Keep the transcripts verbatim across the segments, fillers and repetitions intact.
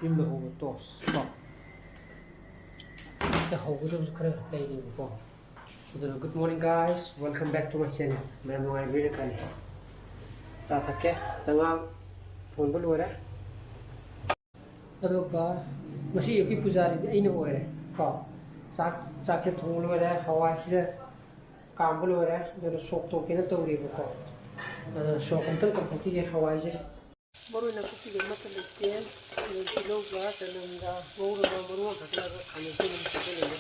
ꯌꯨꯝꯗ ꯍꯧꯕ ꯇꯣꯁ ꯀꯣ꯫ ꯁꯤꯗ ꯍꯧꯒꯗꯕꯁꯨ ꯈꯔ ꯂꯩꯔꯤꯕꯀꯣ꯫ ꯑꯗꯨꯅ, good morning guys, welcome back to my channel. ꯃꯌꯥꯝ ꯅꯨꯡꯉꯥꯏꯕꯤꯔꯤꯕ꯭ꯔꯥ ꯈꯜꯂꯤ꯫ ꯆꯥ ꯊꯛꯀꯦ꯫ ꯆꯉꯥꯡ ꯊꯣꯡꯕ ꯂꯣꯏꯔꯦ꯫ ꯑꯗꯨꯒ ꯉꯁꯤ ꯑꯌꯨꯛꯀꯤ ꯄꯨꯖꯥꯔꯤꯗꯤ ꯑꯩꯅ ꯑꯣꯏꯔꯦ ꯀꯣ꯫ ꯆꯥꯛ, ꯆꯥꯛꯁꯦ ꯊꯣꯡꯕ ꯂꯣꯏꯔꯦ, ꯍꯋꯥꯏꯁꯤꯗ ꯀꯥꯝꯕ ꯂꯣꯏꯔꯦ꯫ ꯑꯗꯨꯅ ꯁꯣꯛ ꯇꯧꯒꯦꯅ ꯇꯧꯔꯤꯕꯀꯣ꯫ ꯑꯗꯨꯅ ꯁꯣꯛ ꯑꯝꯇꯪ ꯇꯧꯊꯣꯛꯈꯤꯒꯦ ꯍꯋꯥꯏꯁꯦ꯫ ꯃꯔꯨ ꯑꯣꯏꯅ ꯀꯨꯞꯄꯤꯒ ꯑꯃꯠꯇ ꯂꯩꯇꯦ꯫ ꯑꯗꯨ ꯇꯤꯜꯍꯧꯒ ꯆꯅꯝꯒ ꯉꯧꯔꯒ ꯃꯔꯨ ꯑꯃ ꯊꯥꯗꯔꯒ ꯈꯥꯃꯦꯟ ꯑꯁꯤꯟꯕ ꯑꯃ ꯊꯥꯗꯔꯒ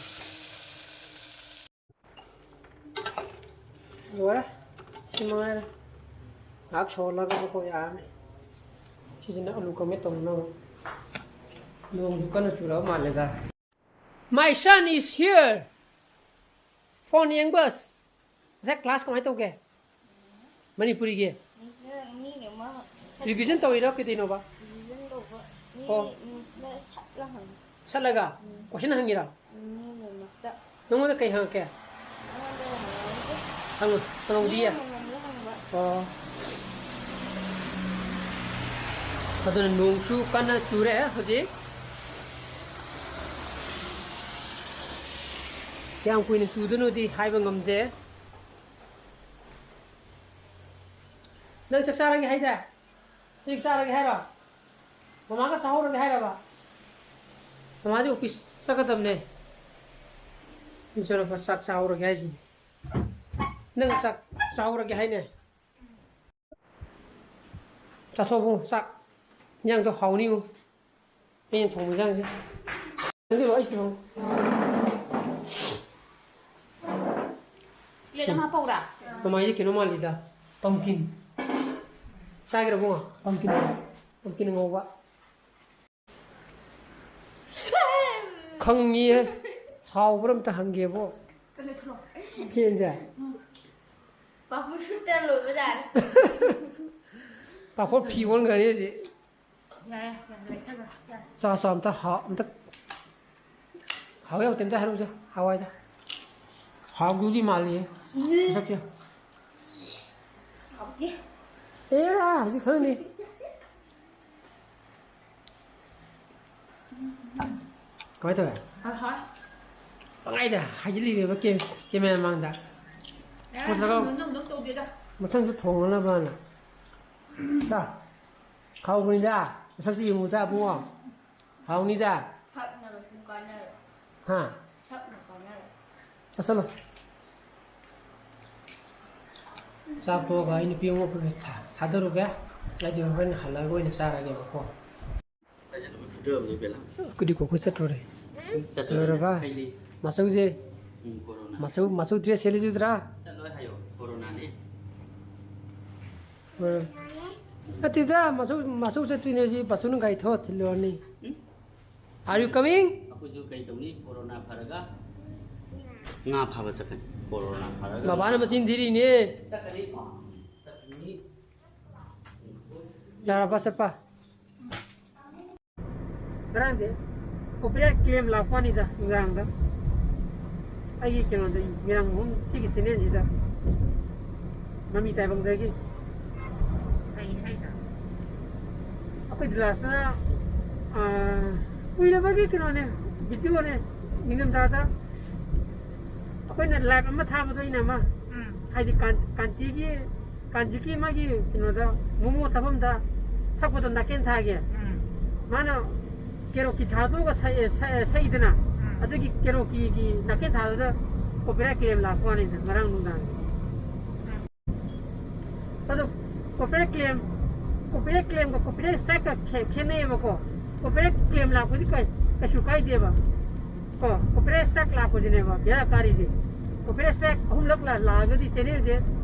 ꯂꯣꯏꯔꯦ꯫ ꯁꯤ ꯃꯉꯥꯏꯔꯦ꯫ ꯉꯥꯏꯍꯥꯛ ꯁꯧꯍꯜꯂꯒ ꯑꯃꯨꯛ ꯌꯥꯔꯅꯤ꯫ ꯁꯤꯁꯤꯅ ꯑꯂꯨ ꯀꯪꯃꯦꯠ ꯇꯧꯅꯕ꯫ ꯅꯣꯡꯁꯨ ꯀꯟꯅ ꯆꯨꯔꯛꯑ ꯃꯥꯜꯂꯦꯗ꯫ My son is here. Phone ꯌꯦꯡꯕꯁ꯫ ꯉꯁꯥꯏ class ꯀꯃꯥꯏꯅ ꯇꯧꯒꯦ? ꯃꯅꯤꯄꯨꯔꯤꯒꯤ? ꯃꯤꯅ ꯑꯃ revision ꯇꯧꯔꯤꯔꯣ ꯀꯩꯗꯧꯅꯣꯕ? Revision ꯇꯧꯕ꯫ ꯃꯤ, ꯑꯣ꯫ ꯃꯤꯅ ꯁꯠꯂ ꯍꯪꯉꯤ꯫ ꯁꯠꯂꯒ? ꯎꯝ꯫ Question ꯍꯪꯉꯤꯔꯣ? ꯎꯝ, ꯃꯤ ꯂꯣꯏꯅꯃꯛꯇ꯫ ꯅꯉꯣꯟꯗ ꯀꯩ ꯍꯪꯉꯛꯀꯦ? ꯑꯩꯉꯣꯟꯗ ꯍꯪꯉꯛꯑꯣꯏꯗ꯫ ꯍꯪꯉꯨ, ꯍꯪꯉꯨꯗꯤꯌꯦ? ꯃꯤ ꯑꯃꯃꯝꯗ ꯍꯪꯕ꯫ ꯑꯣ꯫ ꯑꯗꯨꯅ ꯅꯣꯡꯁꯨ ꯀꯟꯅ ꯆꯨꯔꯦ ꯍꯧꯖꯤꯛ꯫ ꯀꯌꯥꯝ ꯀꯨꯏꯅ ꯆꯨꯗꯣꯏꯅꯣꯗꯤ ꯍꯥꯏꯕ ꯉꯝꯗꯦ꯫ ꯅꯪ ꯆꯥꯛ ꯆꯥꯔꯒꯦ ꯍꯥꯏꯗꯥꯏ? ꯍꯧꯖꯤꯛ ꯆꯥꯔꯒꯦ ꯍꯥꯏꯔꯣ? ꯃꯃꯥꯒ ꯆꯥꯍꯧꯔꯒꯦ ꯍꯥꯏꯔꯕ? ꯃꯃꯥꯗꯤ office ꯆꯠꯀꯗꯕꯅꯦ꯫ ꯏꯆꯟꯅꯨꯄꯥ ꯆꯥꯛ ꯆꯥꯍꯧꯔꯒꯦ ꯍꯥꯏꯁꯤꯅꯤ꯫ ꯅꯪ ꯆꯥꯛ ꯆꯥꯍꯧꯔꯒꯦ ꯍꯥꯏꯅꯦ? ꯆꯥꯊꯣꯛꯑꯣ ꯆꯥꯛ꯫ ꯏꯟꯖꯥꯡꯗꯣ ꯍꯥꯎꯅꯤꯉꯣ꯫ ꯑꯩꯅ ꯊꯣꯡꯕ ꯏꯟꯖꯥꯡꯁꯦ꯫ ꯅꯪꯁꯨ ꯂꯣꯏ ꯊꯣꯡꯉꯣ꯫ Plate ꯑꯃ ꯍꯥꯞꯄꯛꯎꯔꯥ? ꯃꯃꯥꯏꯗꯤ ꯀꯩꯅꯣ ꯃꯥꯜꯂꯤꯗ꯫ Pumpkin꯫ ꯆꯥꯒꯦꯔꯥ ꯏꯕꯨꯡꯉꯣ? Pumpkin꯫ Pumpkin ꯉꯧꯕ꯫ ꯈꯪꯉꯤꯌꯦ꯫ ꯍꯥꯎꯕ꯭ꯔꯥ ꯑꯝꯇ ꯍꯪꯒꯦꯕꯣ꯫ ꯆꯦꯟꯁꯦ꯫ ꯄꯥꯐꯣꯔ ꯁꯨꯠꯇ ꯂꯣꯏꯕ ꯇꯥꯔꯦ꯫ ꯄꯥꯐꯣꯔ ꯐꯤ ꯑꯣꯟꯈ꯭ꯔꯅꯤ ꯍꯧꯖꯤꯛ꯫ ꯌꯥꯔꯦ, ꯌꯥꯔꯦ, ꯂꯩꯊꯈ꯭ꯔꯣ, ꯌꯥꯔꯦ꯫ ꯆꯥ, ꯆꯥ ꯑꯝꯇ ꯍꯥ-, ꯑꯝꯇ ꯍꯥꯎ ꯌꯥꯎꯗꯦ ꯑꯝꯇ ꯍꯥꯏꯔꯛꯎꯁꯦ, ꯍꯋꯥꯏꯗ꯫ ꯍꯥꯎꯗꯨꯗꯤ ꯃꯥꯜꯂꯤꯍꯦ꯫ ꯎꯝ꯫ ꯃꯁꯛꯁꯦ꯫ ꯍꯥꯎꯇꯦ꯫ ꯑꯦꯔꯥ, ꯍꯧꯖꯤꯛ ꯈꯪꯅꯤ꯫ ꯀꯃꯥꯏꯅ ꯇꯧꯋꯦ? ꯍꯣꯏ, ꯍꯣꯏ꯫ ꯄꯪꯍꯥꯏꯗ ꯍꯥꯏꯖꯤꯜꯂꯤꯅꯦꯕ ꯀꯦ-, ꯀꯦꯃꯦꯔꯥ ꯃꯃꯥꯡꯗ꯫ ꯅꯠꯇ꯭ꯔꯒ ꯅꯪ, ꯅꯪ, ꯅꯪ ꯇꯧꯗꯦꯗ꯫ ꯃꯊꯪꯁꯨ ꯊꯣꯡꯅꯅꯕꯅ꯫ ꯇꯥ, ꯍꯥꯎꯕꯅꯤꯗ꯫ ꯃꯁꯛꯁꯤ ꯌꯦꯡꯉꯨꯗ, ꯏꯕꯨꯡꯉꯣ꯫ ꯍꯥꯎꯅꯤꯗ꯫ ꯁꯛꯅꯒ ꯁꯨꯝ ꯀꯥꯟꯅꯔꯣꯏ꯫ ꯍꯥ? ꯁꯛꯅ ꯀꯥꯟꯅꯔꯣꯏ꯫ ꯆꯠꯂꯣ꯫ ꯆꯥꯛ ꯇꯣꯛꯑꯒ ꯑꯩ ꯅꯨꯄꯤ ꯑꯃ ꯊꯥ-, ꯊꯥꯗꯔꯨꯒꯦ꯫ ꯑꯩꯗꯤ ꯍꯣꯔꯦꯟ ꯍꯜꯂꯛꯑꯒ ꯑꯣꯏꯅ ꯆꯥꯔꯒꯦꯕꯀꯣ꯫ ꯑꯩꯈꯣꯏꯗꯤ ꯀꯣꯛ ꯆꯠꯇꯣꯔꯦ꯫ ꯆꯠꯇꯣꯔꯦ꯫ ꯂꯣꯏꯔꯕ? ꯀꯩ ꯂꯩ? ꯃꯆꯧꯁꯦ꯫ ꯎꯝ, ꯀꯣꯔꯣꯅꯥ꯫ ꯃꯆꯧ, ꯃꯆꯧ dress ꯁꯦꯠꯂꯤꯁꯤꯗ꯭ꯔꯥ? ꯆꯠꯂꯣꯏ ꯍꯥꯏꯌꯣ, ꯀꯣꯔꯣꯅꯥꯅꯦ꯫ ꯍꯣꯏ꯫ ꯅꯠꯇꯦꯗ, ꯃꯆꯧ, ꯃꯆꯧ ꯆꯠꯇꯣꯏꯅꯦ ꯍꯧꯖꯤꯛ, ꯃꯆꯧꯅ ꯒꯥꯔꯤ ꯊꯧꯔ ꯊꯤꯜꯂꯨꯔꯅꯤ꯫ ꯎꯝ? Are you coming? ꯑꯩꯈꯣꯏꯁꯨ ꯀꯩ ꯇꯧꯅꯤ? ꯀꯣꯔꯣꯅꯥ ꯐꯔꯒ ꯉꯥ ꯐꯥꯕ ꯆꯠꯀꯅꯤ꯫ ꯀꯣꯔꯣꯅꯥ ꯐꯔꯒ ꯕꯕꯥꯅ ꯃꯆꯤꯟ ꯊꯤꯔꯤꯅꯦ꯫ ꯆꯠꯀꯅꯤ꯫ ꯆꯠꯀꯅꯤ꯫ ꯌꯥꯔꯕ ꯆꯠꯄ? ꯉꯔꯥꯡꯗꯤ copyright claim ꯂꯥꯛꯄ ꯋꯥꯅꯤꯗ, ꯅꯨꯡꯗꯥꯡꯗ꯫ ꯑꯩꯒꯤ ꯀꯩꯅꯣꯗ, ꯃꯤꯔꯥꯡ ꯑꯍꯨꯝ ꯁꯤꯒꯤ channel ꯁꯤꯗ꯫ ꯃꯃꯤ ꯇꯥꯏꯕꯪꯗꯒꯤ꯫ ꯀꯩ ꯏꯁꯩꯗ? ꯑꯩꯈꯣꯏ ꯗꯤꯂꯥꯁꯅ, ꯑꯥ, ꯀꯨꯏꯔꯕꯒꯤ ꯀꯩꯅꯣꯅꯦ, video ꯅꯦ, ꯅꯤꯡꯊꯝꯊꯥꯗ ꯑꯩꯈꯣꯏꯅ live ꯑꯃ ꯊꯥꯕꯗꯣ ꯑꯩꯅ ꯑꯃ, ꯎꯝ꯫ ꯍꯥꯏꯗꯤ ꯀꯥꯟ-, ꯀꯥꯟꯇꯤꯒꯤ, ꯀꯥꯟꯇꯤꯒꯤ ꯃꯥꯒꯤ ꯀꯩꯅꯣꯗ, ꯃꯣꯃꯣ ꯊꯥꯐꯝꯗ ꯁꯛꯄꯗꯣ ꯅꯥꯀꯦꯟ ꯊꯥꯒꯤ꯫ ꯎꯝ꯫ ꯃꯥꯅ karaoke ꯊꯥꯗꯣꯛꯑꯒ ꯁꯛꯑꯦ, ꯁꯛꯑꯦ, ꯁꯛꯏꯗꯅ, ꯎꯝ꯫ ꯑꯗꯨꯒꯤ karaoke ꯒꯤ ꯅꯥꯀꯦꯟ ꯊꯥꯗꯨꯗ copyright claim ꯂꯥꯛꯄ ꯋꯥꯅꯤꯗ ꯉꯔꯥꯡ ꯅꯨꯡꯗꯥꯡ꯫ ꯎꯝ꯫ ꯑꯗꯣ copyright claim, copyright claim ꯒ copyright strike ꯀ ꯈꯦ-, ꯈꯦꯠꯅꯩꯌꯦꯕꯀꯣ꯫ Copyright claim ꯂꯥꯛꯄꯗꯤ ꯀꯩ-, ꯀꯩꯁꯨ ꯀꯥꯏꯗꯦꯕ꯫ ꯀꯣ, copyright strike ꯂꯥꯛꯄꯁꯤꯅꯦꯕ ꯕꯦꯔꯥ ꯀꯥꯔꯤꯁꯦ꯫ Copyright strike ꯑꯍꯨꯝꯂꯛ ꯂꯥ-, ꯂꯥꯛꯑꯒꯗꯤ channel ꯁꯦ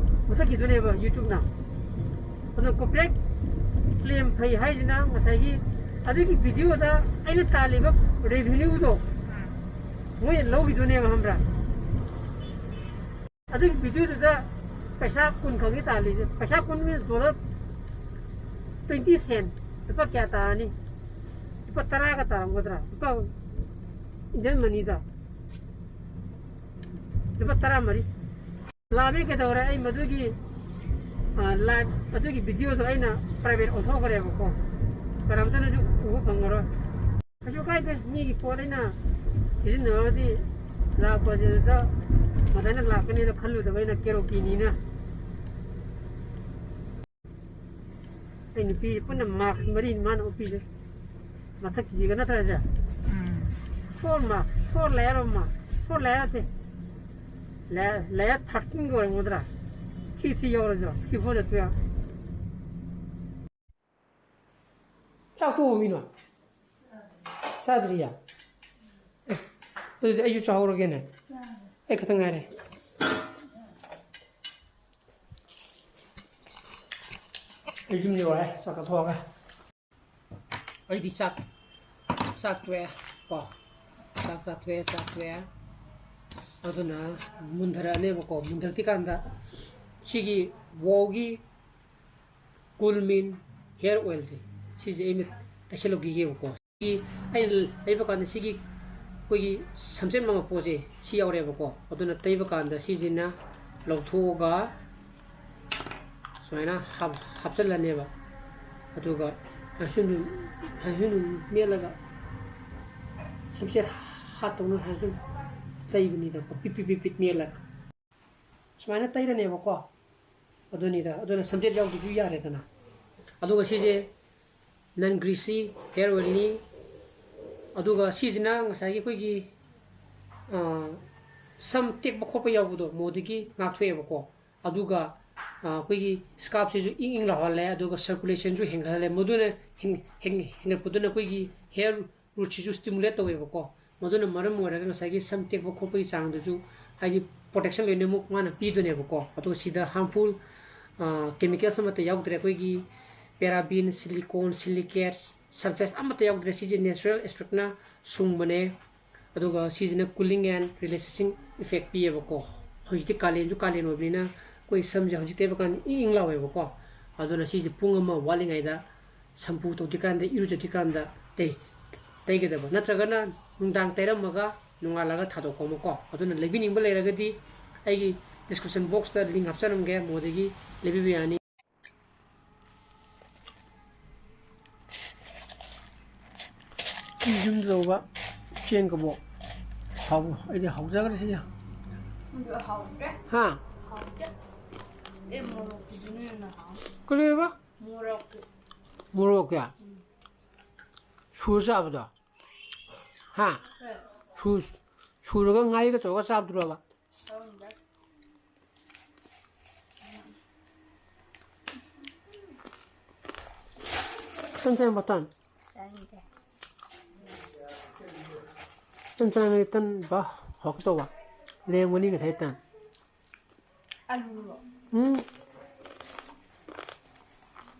ꯃꯨꯊꯠꯈꯤꯗꯣꯏꯅꯦꯕ YouTube ꯅ꯫ ꯑꯗꯣ copyright claim ꯐꯩ ꯍꯥꯏꯁꯤꯅ ꯉꯁꯥꯏꯒꯤ ꯑꯗꯨꯒꯤ video ꯗ ꯑꯩꯅ ꯇꯥꯜꯂꯤꯕ revenue ꯗꯣ ꯃꯣꯏꯅ ꯂꯧꯈꯤꯗꯣꯏꯅꯦꯕ, ꯈꯪꯕ꯭ꯔꯥ? ꯑꯗꯨꯒꯤ video ꯗꯨꯗ ꯄꯩꯁꯥ ꯀꯨꯟ ꯈꯛꯅꯤ ꯇꯥꯜꯂꯤꯁꯦ꯫ ꯄꯩꯁꯥ ꯀꯨꯟ means dollar twenty cent꯫ ꯂꯨꯄꯥ ꯀꯌꯥ ꯇꯥꯔꯅꯤ? ꯂꯨꯄꯥ ꯇꯔꯥꯒ ꯇꯥꯔꯝꯒꯗ꯭ꯔꯥ? ꯂꯨꯄꯥ Indian money ꯗ ꯂꯨꯄꯥ ꯇꯔꯥꯃꯔꯤ꯫ ꯂꯥꯛꯑꯦ, ꯀꯩꯗꯧꯔꯦ? ꯑꯩ ꯃꯗꯨꯒꯤ, ꯑ, live ꯑꯗꯨꯒꯤ video ꯗꯣ ꯑꯩꯅ private ꯑꯣꯟꯊꯣꯛꯈ꯭ꯔꯦꯕꯀꯣ꯫ ꯀꯅꯥꯝꯇꯅꯁꯨ ꯎꯕ ꯐꯪꯉꯔꯣꯏ꯫ ꯀꯩꯁꯨ ꯀꯥꯏꯗꯦ, ꯃꯤꯒꯤ ꯄꯣꯠ ꯑꯩꯅ ꯁꯤꯖꯤꯟꯅꯔꯗꯤ ꯂꯥꯛꯄꯁꯤꯗ ꯃꯊꯟꯇ ꯂꯥꯛꯀꯅꯤꯅ ꯈꯜꯂꯨꯗꯕ ꯑꯩꯅ ꯀꯦꯔꯣꯀꯤꯅꯤꯅ꯫ ꯑꯩ ꯅꯨꯄꯤꯁꯦ ꯄꯨꯟꯅ ꯃꯥꯔꯛꯁ ꯃꯔꯤꯅꯤ ꯃꯥꯅ ꯎꯞꯄꯤꯁꯦ꯫ ꯃꯊꯛꯀꯤꯁꯤꯒ ꯅꯠꯇ꯭ꯔꯁꯦ? ꯎꯝ꯫ Four mark, four layer of mark, four layer ꯅꯠꯇꯦ꯫ Layer, layer thirteen ꯒ ꯑꯣꯏꯔꯝꯒꯗ꯭ꯔꯥ? Three three ꯌꯥꯎꯔꯁꯨ, three four ꯖ twelve꯫ ꯆꯥꯛ ꯇꯣꯛꯑꯕ ꯃꯤꯅꯣ? ꯆꯥꯗ꯭ꯔꯤꯌꯦ? ꯑꯦ, ꯑꯗꯨꯗꯤ ꯑꯩꯁꯨ ꯆꯥꯍꯧꯔꯒꯦꯅꯦ꯫ ꯑꯩ ꯈꯛꯇ ꯉꯥꯏꯔꯦ꯫ ꯑꯩ ꯌꯨꯝ ꯌꯧꯔꯦ, ꯆꯥꯛ ꯆꯥꯊꯣꯛꯑꯒ꯫ ꯑꯩꯗꯤ ꯆꯥꯛ, ꯆꯥꯛ ꯇꯣꯛꯑꯦ ꯀꯣ꯫ ꯆꯥꯛ ꯆꯥꯊꯣꯛꯑꯦ, ꯆꯥꯛ ꯇꯣꯛꯑꯦ꯫ ꯑꯗꯨꯅ ꯃꯨꯟꯊꯔꯛꯑꯅꯦꯕꯀꯣ꯫ ꯃꯨꯟꯊꯔꯛꯇ꯭ꯔꯤꯀꯥꯟꯗ ꯁꯤꯒꯤ ꯋꯥꯎꯒꯤ ꯀꯨꯜ ꯃꯤꯟ ꯍꯤꯌꯔ ꯑꯣꯏꯜꯁꯦ, ꯁꯤꯁꯦ ꯑꯩꯅ ꯇꯩꯁꯜꯂꯧꯈꯤꯒꯦꯕꯀꯣ꯫ ꯁꯤ ꯑꯩꯅ ꯂꯩꯕ ꯀꯥꯟꯗ ꯁꯤꯒꯤ ꯑꯩꯈꯣꯏꯒꯤ ꯁꯝꯆꯦꯠ ꯃꯥꯟꯕ ꯄꯣꯠꯁꯦ ꯁꯤ ꯌꯥꯎꯔꯦꯕꯀꯣ꯫ ꯑꯗꯨꯅ ꯇꯩꯕ ꯀꯥꯟꯗ ꯁꯤꯁꯤꯅ ꯂꯧꯊꯣꯛꯑꯒ ꯁꯨꯃꯥꯏꯅ ꯍꯥꯞ-, ꯍꯥꯞꯆꯜꯂꯅꯦꯕ꯫ ꯑꯗꯨꯒ ꯍꯥꯏꯁꯨꯝ, ꯍꯥꯏꯁꯨꯝ ꯃꯦꯠꯂꯒ ꯁꯝꯆꯦꯠ ꯍꯥꯠꯇꯧꯅ ꯍꯥꯏꯁꯨꯝ ꯇꯩꯕꯅꯤꯗꯀꯣ, ꯄꯤꯠ ꯄꯤꯠ ꯄꯤꯠ ꯄꯤꯠ ꯃꯦꯠꯂꯒ꯫ ꯁꯨꯃꯥꯏꯅ ꯇꯩꯔꯅꯦꯕꯀꯣ꯫ ꯑꯗꯨꯅꯤꯗ, ꯑꯗꯨꯅ ꯁꯝꯖꯦꯠ ꯌꯥꯎꯗ꯭ꯔꯁꯨ ꯌꯥꯔꯦꯗꯅ꯫ ꯑꯗꯨꯒ ꯁꯤꯁꯦ non greasy hair oil ꯅꯤ꯫ ꯑꯗꯨꯒ ꯁꯤꯁꯤꯅ ꯉꯁꯥꯏꯒꯤ ꯑꯩꯈꯣꯏꯒꯤ, ꯑ, ꯁꯝ ꯇꯦꯛꯄ ꯈꯣꯠꯄ ꯌꯥꯎꯕꯗꯣ, ꯃꯣꯗꯒꯤ ꯉꯥꯛꯊꯣꯛꯑꯦꯕꯀꯣ꯫ ꯑꯗꯨꯒ, ꯑ, ꯑꯩꯈꯣꯏꯒꯤ scalp ꯁꯤꯁꯨ ꯏꯪ ꯏꯪ ꯂꯥꯎꯍꯜꯂꯦ, ꯑꯗꯨꯒ circulation ꯁꯨ ꯍꯦꯟꯒꯠꯍꯜꯂꯦ꯫ ꯃꯗꯨꯅ ꯍꯦꯟ-, ꯍꯦꯟ-, ꯍꯦꯟꯒꯠꯄꯗꯨꯅ ꯑꯩꯈꯣꯏꯒꯤ hair root ꯁꯤꯁꯨ stimulate ꯇꯧꯋꯦꯕꯀꯣ꯫ ꯃꯗꯨꯅ ꯃꯔꯝ ꯑꯣꯏꯔꯒ ꯉꯁꯥꯏꯒꯤ ꯁꯝ ꯇꯦꯛꯄ ꯈꯣꯠꯄꯒꯤ ꯆꯥꯡꯗꯨꯁꯨ, ꯍꯥꯏꯗꯤ, protection ꯂꯣꯏꯅꯃꯛ ꯃꯥꯅ ꯄꯤꯗꯣꯏꯅꯦꯕꯀꯣ꯫ ꯑꯗꯨꯒ ꯁꯤꯗ harmful, ꯑ, chemicals ꯑꯃꯠꯇ ꯌꯥꯎꯗ꯭ꯔꯦ꯫ ꯑꯩꯈꯣꯏꯒꯤ paraben, silicone, silicates, sulfates ꯑꯃꯠꯇ ꯌꯥꯎꯗ꯭ꯔꯦ꯫ ꯁꯤꯁꯦ natural extract ꯅ ꯁꯨꯡꯕꯅꯦ꯫ ꯑꯗꯨꯒ ꯁꯤꯁꯤꯅ cooling and relaxing effect ꯄꯤꯌꯦꯕꯀꯣ꯫ ꯍꯧꯖꯤꯛꯇꯤ ꯀꯥꯂꯦꯟꯁꯨ ꯀꯥꯂꯦꯟ ꯑꯣꯏꯕꯅꯤꯅ ꯑꯩꯈꯣꯏ ꯁꯝꯁꯦ ꯍꯧꯖꯤꯛ ꯇꯩꯕ ꯀꯥꯟꯗ ꯏꯪ ꯏꯪ ꯂꯥꯎꯋꯦꯕꯀꯣ꯫ ꯑꯗꯨꯅ ꯁꯤꯁꯦ ꯄꯨꯡ ꯑꯃ ꯋꯥꯠꯂꯤꯉꯩꯗ, ꯁꯝꯄꯨ ꯇꯧꯗ꯭ꯔꯤꯀꯥꯟꯗ, ꯏꯔꯨꯖꯗ꯭ꯔꯤꯀꯥꯟꯗ ꯇꯩ-, ꯇꯩꯒꯗꯕ꯫ ꯅꯠꯇ꯭ꯔꯒꯅ ꯅꯨꯡꯗꯥꯡ ꯇꯩꯔꯝꯃꯒ ꯅꯣꯡꯉꯥꯜꯂꯒ ꯊꯥꯗꯣꯛꯄ ꯑꯃꯀꯣ꯫ ꯑꯗꯨꯅ ꯂꯩꯕꯤꯅꯤꯡꯕ ꯂꯩꯔꯒꯗꯤ ꯑꯩꯒꯤ description box ꯇ link ꯍꯥꯞꯆꯔꯝꯒꯦ, ꯃꯣꯗꯒꯤ ꯂꯩꯕꯤꯕ ꯌꯥꯅꯤ꯫ ꯎꯝ, ꯇꯧꯕ ꯆꯦꯡ ꯀꯕꯣꯛ꯫ ꯍꯥꯎ, ꯑꯩꯗꯤ ꯍꯥꯎꯖꯈ꯭ꯔꯦ ꯁꯤꯁꯦ꯫ ꯑꯗꯨ ꯍꯥꯎꯇ꯭ꯔꯦ꯫ ꯍꯥ? ꯍꯥꯎꯇꯦ꯫ ꯑꯦ, ꯃꯣꯔꯣꯛꯀꯤꯗꯨꯅ ꯍꯦꯟꯅ ꯍꯥꯎ꯫ ꯀꯔꯤꯕ? ꯃꯣꯔꯣꯛꯀꯤ꯫ ꯃꯣꯔꯣꯛ ꯀꯌꯥ? ꯁꯨꯔ ꯆꯥꯕꯗꯣ? ꯍꯥ? ꯍꯣꯏ꯫ ꯁꯨ-, ꯁꯨꯔꯒ ꯉꯥꯔꯤꯒ ꯇꯧꯔꯒ ꯆꯥꯕꯗꯨꯔꯕ? ꯈꯪꯗꯦ꯫ ꯇꯟ ꯆꯥꯅꯤꯡꯕ ꯇꯟ? ꯆꯥꯅꯤꯡꯗꯦ꯫ ꯇꯟ ꯆꯥꯅꯤꯡꯉꯗꯤ ꯇꯟ ꯕ ꯍꯥꯎꯒꯦ ꯇꯧꯕ꯫ ꯂꯦꯝꯒꯅꯤ ꯉꯁꯥꯏ ꯇꯟ꯫ ꯑꯂꯨꯔꯣ? ꯎꯝ꯫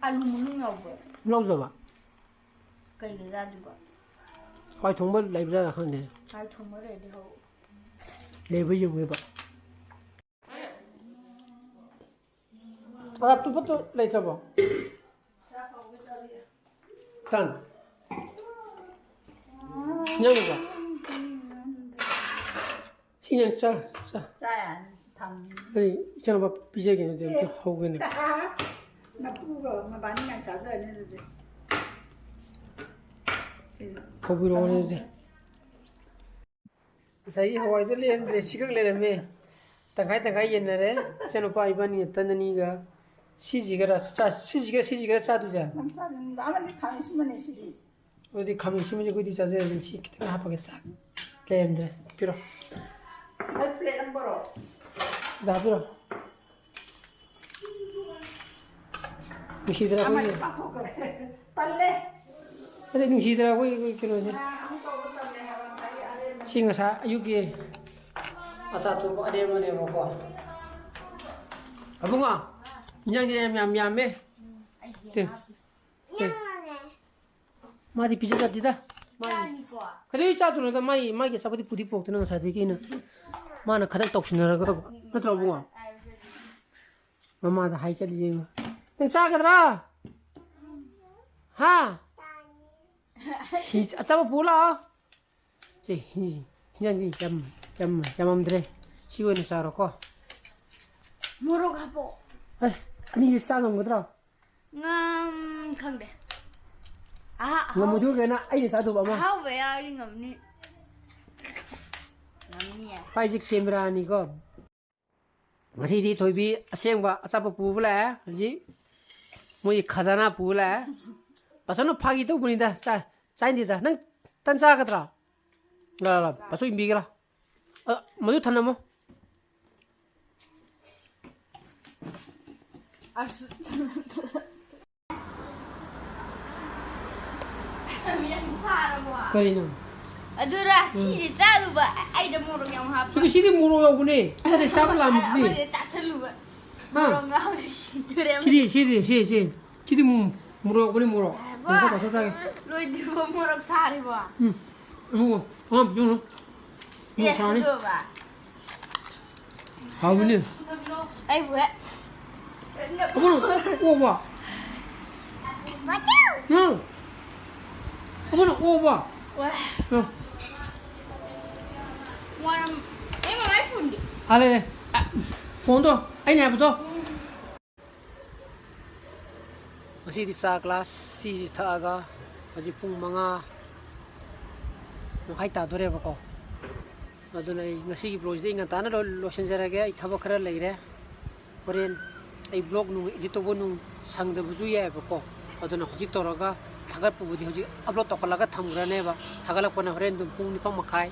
ꯑꯂꯨ ꯃꯅꯨꯡ ꯌꯥꯎꯕ꯭ꯔꯣ? ꯂꯧꯗꯕ꯫ ꯀꯩꯒ ꯆꯥꯗꯣꯏꯕ? ꯍꯋꯥꯏ ꯊꯣꯡꯕ ꯂꯩꯕ꯭ꯔꯥ ꯈꯪꯗꯦ꯫ ꯍꯋꯥꯏ ꯊꯣꯡꯕ ꯂꯩꯔꯗꯤ ꯍꯧ꯫ ꯂꯩꯕ꯭ꯔꯥ ꯌꯦꯡꯉꯨꯕ꯫ ꯑ, ꯑꯇꯣꯞꯄꯗꯣ ꯂꯩꯇ꯭ꯔꯕꯣ? ꯇꯟ꯫ ꯌꯥꯎꯗꯕ꯭ꯔꯣ? ꯁꯤ ꯌꯥꯝ ꯆꯥ, ꯆꯥ꯫ ꯆꯥ ꯌꯥꯅꯤ, ꯊꯝꯃꯤ꯫ ꯑꯩ ꯏꯆꯥꯅꯨꯄꯥ ꯄꯤꯖꯒꯦꯅꯦ, ꯑꯗꯨ ꯑꯝꯇ ꯍꯧꯒꯦꯅꯦ꯫ ꯅꯄꯨꯒ ꯃꯕꯥꯅꯤ ꯌꯥꯝ ꯆꯥꯖꯔꯅꯤ ꯑꯗꯨꯗꯤ꯫ ꯁꯤ ꯍꯧꯕꯤꯔꯛꯑꯣꯅꯦ ꯑꯗꯨꯗꯤ꯫ ꯉꯁꯥꯏꯒꯤ ꯍꯋꯥꯏꯗꯣ ꯂꯩꯔꯝꯗ꯭ꯔꯦ, ꯁꯤꯈꯛ ꯂꯩꯔꯝꯃꯦ꯫ ꯇꯪꯈꯥꯏ ꯇꯪꯈꯥꯏ ꯌꯦꯟꯅꯔꯦ꯫ ꯏꯆꯥꯅꯨꯄꯥ ꯏꯕꯥꯅꯤ ꯇꯟ ꯑꯅꯤꯒ ꯁꯤꯁꯤꯒꯔ ꯆꯥ-, ꯁꯤꯁꯤꯒꯔ, ꯁꯤꯁꯤꯒꯔ ꯆꯥꯗꯣꯏꯁꯦ? ꯅꯪ ꯆꯥꯅꯤꯡ-, ꯑꯃꯗꯤ ꯈꯥꯃꯦꯟ ꯑꯁꯤꯟꯕꯅꯦ ꯁꯤꯗꯤ꯫ ꯑꯗꯨꯗꯤ ꯈꯥꯃꯦꯟ ꯑꯁꯤꯟꯕꯁꯦ ꯑꯩꯈꯣꯏꯗꯤ ꯆꯥꯖꯔꯁꯦ꯫ ꯁꯤ ꯈꯤꯇꯪ ꯍꯥꯞꯄꯒꯦ꯫ ꯇꯥꯛ꯫ ꯂꯩꯔꯝꯗ꯭ꯔꯦ꯫ ꯄꯤꯔꯣ꯫ ꯑꯩ ꯄ꯭ꯂꯦꯠ ꯑꯃ ꯄꯣꯔꯛꯑꯣ꯫ ꯁꯤꯗ ꯍꯥꯞꯄꯤꯔꯣ꯫ ꯅꯨꯡꯁꯤꯗꯅ ꯑꯃꯗꯤ ꯑꯩꯈꯣꯏꯒꯤ ꯄꯥꯊꯣꯛꯈ꯭ꯔꯦ꯫ ꯇꯜꯂꯦ꯫ ꯑꯗꯩ ꯅꯨꯡꯁꯤꯗꯅ ꯑꯩꯈꯣꯏꯒꯤ ꯀꯩꯅꯣꯁꯦ꯫ ꯉꯥ ꯑꯃꯨꯛ ꯇꯧꯕ ꯇꯜꯂꯦ ꯍꯥꯏꯕ ꯉꯁꯥꯏꯒꯤ ꯑꯔꯦꯝꯕ꯫ ꯁꯤ ꯉꯁꯥꯏ ꯑꯌꯨꯛꯀꯤ ꯑꯇꯥ ꯊꯣꯡꯕ ꯑꯔꯦꯝꯕꯅꯦꯕꯀꯣ꯫ ꯑꯕꯨꯡꯉꯣ, ꯏꯟꯖꯥꯡꯁꯦ ꯌꯥꯝ, ꯌꯥꯝ ꯌꯥꯝꯃꯦ꯫ ꯇꯦ, ꯇꯦ꯫ ꯃꯥꯗꯤ ꯄꯤꯖꯗꯦꯗ꯫ ꯃꯥꯗꯤ ꯆꯥꯅꯤꯀꯣ꯫ ꯀꯩꯗꯧꯕꯩ ꯆꯥꯗꯣꯏꯅꯣꯗ? ꯃꯥꯒꯤ, ꯃꯥꯒꯤ ꯑꯆꯥꯄꯣꯠꯇꯤ ꯄꯨꯗꯤ ꯄꯨꯔꯛꯇꯅ ꯉꯁꯥꯏꯗꯒꯤ ꯑꯩꯅ꯫ ꯃꯥꯅ ꯈꯗꯛ ꯇꯧꯁꯤꯟꯅꯔꯒ, ꯅꯠꯇ꯭ꯔꯣ ꯑꯕꯨꯡꯉꯣ? ꯃꯃꯥꯗ ꯍꯥꯏ ꯆꯠꯂꯤꯁꯦ ꯌꯦꯡꯉꯣ꯫ "ꯅꯪ ꯆꯥꯒꯗ꯭ꯔꯥ? ꯍꯥ? ꯍꯤ-, ꯑꯆꯥꯄꯣꯠ ꯄꯨꯔ ꯂꯥꯛꯑꯣ꯫" ꯁꯦ, ꯍꯤ-, ꯍꯤꯟꯖꯥꯡꯁꯤ ꯌꯥꯝ, ꯌꯥꯝ, ꯌꯥꯝꯃꯝꯗ꯭ꯔꯦ꯫ ꯁꯤ ꯑꯣꯏꯅ ꯆꯥꯔꯣꯀꯣ꯫ ꯃꯣꯔꯣꯛ ꯍꯥꯞꯄꯣ꯫ ꯑꯦ, ꯑꯅꯤꯁꯤ ꯆꯥ ꯉꯝꯒꯗ꯭ꯔꯣ? ꯉꯝ-, ꯈꯪꯗꯦ꯫ ꯑꯍꯥ, ꯉꯝꯃꯣꯏꯗꯣꯏ ꯀꯩꯅꯣ ꯑꯩꯅ ꯆꯥꯗꯧꯕ ꯑꯃ꯫ ꯑꯍꯥꯎꯕ ꯌꯥꯎꯔꯗꯤ ꯉꯝꯅꯤ꯫ ꯉꯝꯅꯤꯌꯦ꯫ ꯄꯥꯏꯁꯦ ꯀꯦꯃꯦꯔꯥꯅꯤꯀꯣ꯫ ꯉꯁꯤꯗꯤ ꯊꯣꯏꯕꯤ ꯑꯁꯦꯡꯕ ꯑꯆꯥꯄꯣꯠ ꯄꯨꯕ ꯂꯥꯛꯑꯦ ꯍꯧꯖꯤꯛ꯫ ꯃꯣꯏ ꯈꯖꯥꯅꯥ ꯄꯨꯕ ꯂꯥꯛꯑꯦ꯫ ꯄꯥꯆꯧꯅ ꯐꯥꯒꯤ ꯇꯧꯕꯅꯤꯗ, ꯆꯥ-, ꯆꯥꯅꯤꯡꯗꯦꯗ꯫ ꯅꯪ ꯇꯟ ꯆꯥꯒꯗ꯭ꯔꯥ? ꯂꯥ, ꯂꯥ, ꯄꯥꯆꯧ ꯏꯟꯕꯤꯒꯦ ꯂꯥ꯫ ꯑ, ꯃꯗꯨ ꯊꯝꯂꯝꯃꯣ꯫ ꯑꯁ꯫ ꯌꯥꯝ ꯁꯥꯔꯕꯣ? ꯀꯔꯤꯅꯣ? ꯑꯗꯨꯔ, ꯎꯝ꯫ ꯁꯤꯁꯦ ꯆꯥꯔꯨꯕ, ꯑꯩꯗ ꯃꯣꯔꯣꯛ ꯌꯥꯝ ꯍꯥꯞꯄ꯫ ꯁꯤꯗꯤ, ꯁꯤꯗꯤ ꯃꯣꯔꯣꯛ ꯌꯥꯎꯕꯅꯦ꯫ ꯑꯃꯁꯦ ꯆꯥꯕ ꯂꯥꯝꯕꯗꯨꯗꯤ꯫ ꯑꯃꯁꯦ ꯆꯥꯁꯜꯂꯨꯕ꯫ ꯍꯥ? ꯃꯣꯔꯣꯛ ꯉꯥꯎꯗꯤ ꯁꯤꯗꯣꯔꯦ꯫ ꯁꯤꯗꯤ, ꯁꯤꯗꯤ, ꯁꯤ, ꯁꯤ꯫ ꯁꯤꯗꯤ ꯃꯣ-, ꯃꯣꯔꯣꯛ ꯌꯥꯎꯕꯅꯦ, ꯃꯣꯔꯣꯛ꯫ ꯍꯥꯏꯕ꯫ ꯃꯣꯔꯣꯛ ꯈꯔ ꯄꯥꯊꯣꯛ ꯆꯥꯒꯦ꯫ ꯂꯣꯏꯗ꯭ꯔꯤꯕꯣ ꯃꯣꯔꯣꯛ ꯁꯥꯔꯤꯕꯣ? ꯎꯝ꯫ ꯑꯃꯨꯛ, ꯑꯃ ꯄꯤꯖꯧꯅ꯫ ꯑꯦ, ꯃꯣꯔꯣꯛ ꯁꯥꯅꯤ꯫ ꯑꯗꯨꯕ꯫ ꯍꯥꯎꯕꯅꯦ꯫ ꯑꯩꯕꯨ ꯍꯦꯛ꯫ ꯑꯃꯨꯛ ꯑꯣꯛꯄ꯫ ꯎꯝ꯫ ꯑꯃꯨꯛ ꯑꯣꯛꯄ꯫ ꯋꯥ꯫ ꯎꯝ꯫ ꯋꯥꯔꯝ-, ꯑꯩ ꯃꯃꯥꯏ ꯐꯣꯟꯗꯤ꯫ ꯑꯥ, ꯂꯩꯔꯦ꯫ ꯑ, ꯐꯣꯟꯗꯣ, ꯑꯩꯅ ꯍꯥꯏꯕꯗꯣ꯫ ꯉꯁꯤꯗꯤ ꯆꯥ ꯒ꯭ꯂꯥꯁ ꯁꯤꯁꯤ ꯊꯛꯑꯒ ꯍꯧꯖꯤꯛ ꯄꯨꯡ ꯃꯉꯥ ꯃꯈꯥꯏ ꯇꯥꯗꯣꯔꯦꯕꯀꯣ꯫ ꯑꯗꯨꯅ ꯑꯩ ꯉꯁꯤꯒꯤ vlogꯁꯤꯗꯤ ꯑꯩ ꯉꯟꯇꯥꯅ ꯂꯣꯏ-, ꯂꯣꯏꯁꯤꯟꯖꯔꯒꯦ꯫ ꯑꯩ ꯊꯕꯛ ꯈꯔ ꯂꯩꯔꯦ꯫ ꯍꯣꯔꯦꯟ ꯑꯩ vlog ꯅꯨꯡ edit ꯇꯧꯕ ꯅꯨꯡ ꯁꯪꯗꯕꯁꯨ ꯌꯥꯏꯑꯕꯀꯣ꯫ ꯑꯗꯨꯅ ꯍꯧꯖꯤꯛ ꯇꯧꯔꯒ ꯊꯥꯒꯠꯄꯕꯨꯗꯤ ꯍꯧꯖꯤꯛ upload ꯇꯧꯈꯠꯂꯒ ꯊꯝꯈ꯭ꯔꯅꯦꯕ꯫ ꯊꯥꯒꯠꯂꯛꯄꯅ ꯍꯣꯔꯦꯟ ꯑꯗꯨꯝ ꯄꯨꯡ ꯅꯤꯄꯥꯟ ꯃꯈꯥꯏ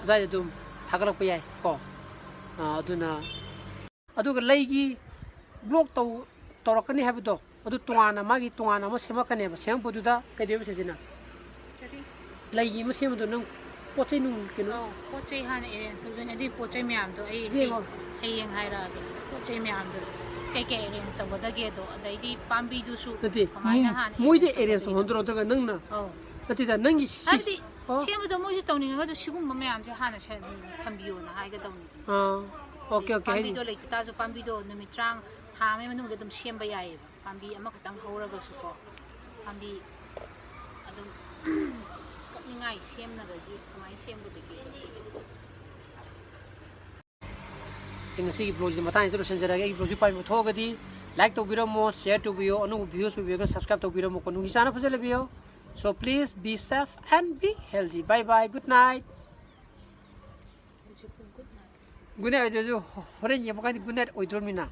ꯑꯗꯨꯋꯥꯏꯗ ꯑꯗꯨꯝ ꯊꯥꯒꯠꯂꯛꯄ ꯌꯥꯏ ꯀꯣ꯫ ꯑ, ꯑꯗꯨꯅ ꯑꯗꯨꯒ ꯂꯩꯒꯤ vlog ꯇꯧ-, ꯇꯧꯔꯛꯀꯅꯤ ꯍꯥꯏꯕꯗꯣ, ꯑꯗꯨ ꯇꯣꯉꯥꯟꯅ ꯃꯥꯒꯤ ꯇꯣꯉꯥꯟꯅ ꯑꯃ ꯁꯦꯝꯃꯛꯀꯅꯦꯕ꯫ ꯁꯦꯝꯃꯛꯄꯗꯨꯗ ꯀꯩꯗꯧꯋꯦꯕ ꯁꯤꯁꯤꯅ? ꯀꯔꯤ? ꯂꯩꯒꯤ ꯑꯃ ꯁꯦꯝꯕꯗꯣ ꯅꯪ ꯄꯣꯠ ꯆꯩ ꯅꯨꯡ ꯀꯩꯅꯣ? ꯑꯧ, ꯄꯣꯠ ꯆꯩ ꯍꯥꯟꯅ arrange ꯇꯧꯗꯣꯏꯅꯦ꯫ ꯑꯗꯨꯏ ꯄꯣꯠ ꯆꯩ ꯃꯌꯥꯝꯗꯣ ꯑꯩ ꯌꯦꯡꯉꯣ꯫ ꯍꯌꯦꯡ ꯍꯥꯏꯔꯛꯑꯒꯦ꯫ ꯄꯣꯠ ꯆꯩ ꯃꯌꯥꯝꯗꯣ ꯀꯩꯀꯩ arrange ꯇꯧꯒꯗꯒꯦꯗꯣ, ꯑꯗꯩꯗꯤ ꯄꯥꯝꯕꯤꯗꯨꯁꯨ ꯅꯠꯇꯦ, ꯀꯃꯥꯏꯅ ꯃ-, ꯍꯥꯟꯅ ꯃꯣꯏꯗꯤ arrange arrange ꯇꯧꯒꯗꯒꯦ? ꯇꯧꯍꯟꯗꯣꯏꯔꯣ ꯅꯠꯇ꯭ꯔꯒ ꯅꯪꯅ? ꯑꯧ꯫ ꯅꯠꯇꯦꯗ, ꯅꯪꯒꯤ ꯁꯤ-, ꯍꯥꯏꯕꯗꯤ ꯑꯣ꯫ ꯁꯦꯝꯕꯗꯣ ꯃꯣꯏꯁꯨ ꯇꯧꯅꯤꯡꯉꯒꯁꯨ ꯁꯤꯒꯨꯝꯕ ꯃꯌꯥꯝꯁꯦ ꯍꯥꯟꯅ ꯁꯦ-, ꯊꯝꯕꯤꯌꯣꯅ ꯍꯥꯏꯒꯗꯧꯅꯤ꯫ ꯑꯥ, okay, okay, ꯍꯥꯏꯗꯤ ꯄꯥꯝꯕꯤꯗꯣ ꯂꯩꯇ ꯇꯥꯔꯁꯨ ꯄꯥꯝꯕꯤꯗꯣ ꯅꯨꯃꯤꯠ ꯇꯔꯥ, ꯊꯥ ꯑꯃꯒꯤ ꯃꯅꯨꯡꯗ ꯑꯗꯨꯝ ꯁꯦꯝꯕ ꯌꯥꯏꯌꯦꯕ꯫ ꯄꯥꯝꯕꯤ ꯑꯃꯈꯛꯇꯪ ꯍꯧꯔꯒꯁꯨꯀꯣ, ꯄꯥꯝꯕꯤ ꯑꯗꯨꯝ ꯀꯛꯅꯤꯡꯉꯥꯏ ꯁꯦꯝꯅꯕꯒꯤ ꯀꯃꯥꯏꯅ ꯁꯦꯝꯒꯗꯒꯦ? ꯑꯩ ꯉꯁꯤꯒꯤ vlogꯁꯤ ꯃꯇꯥꯡꯁꯤꯗ ꯂꯣꯏꯁꯤꯟꯖꯔꯒꯦ꯫ ꯑꯩꯒꯤ vlogꯁꯤ ꯄꯥꯝꯕꯤꯕ ꯊꯣꯛꯑꯒꯗꯤ Like ꯇꯧꯕꯤꯔꯝꯃꯣ, share ꯇꯧꯕꯤꯌꯣ, ꯑꯅꯧꯕ videos ꯑꯣꯏꯕꯤꯔꯒꯅ subscribe ꯇꯧꯕꯤꯔꯝꯃꯣꯀꯣ, ꯅꯨꯡꯁꯤ ꯆꯥꯟꯅ ꯐꯖꯅ ꯂꯩꯕꯤꯌꯣ꯫ So please be safe and be healthy. Bye bye, good night. Good night ꯑꯣꯏꯗ꯭ꯔꯁꯨ ꯍꯣꯔꯦꯟ ꯌꯦꯡꯕ ꯀꯥꯟꯗ good night ꯑꯣꯏꯗ꯭ꯔꯣꯃꯤꯅ꯫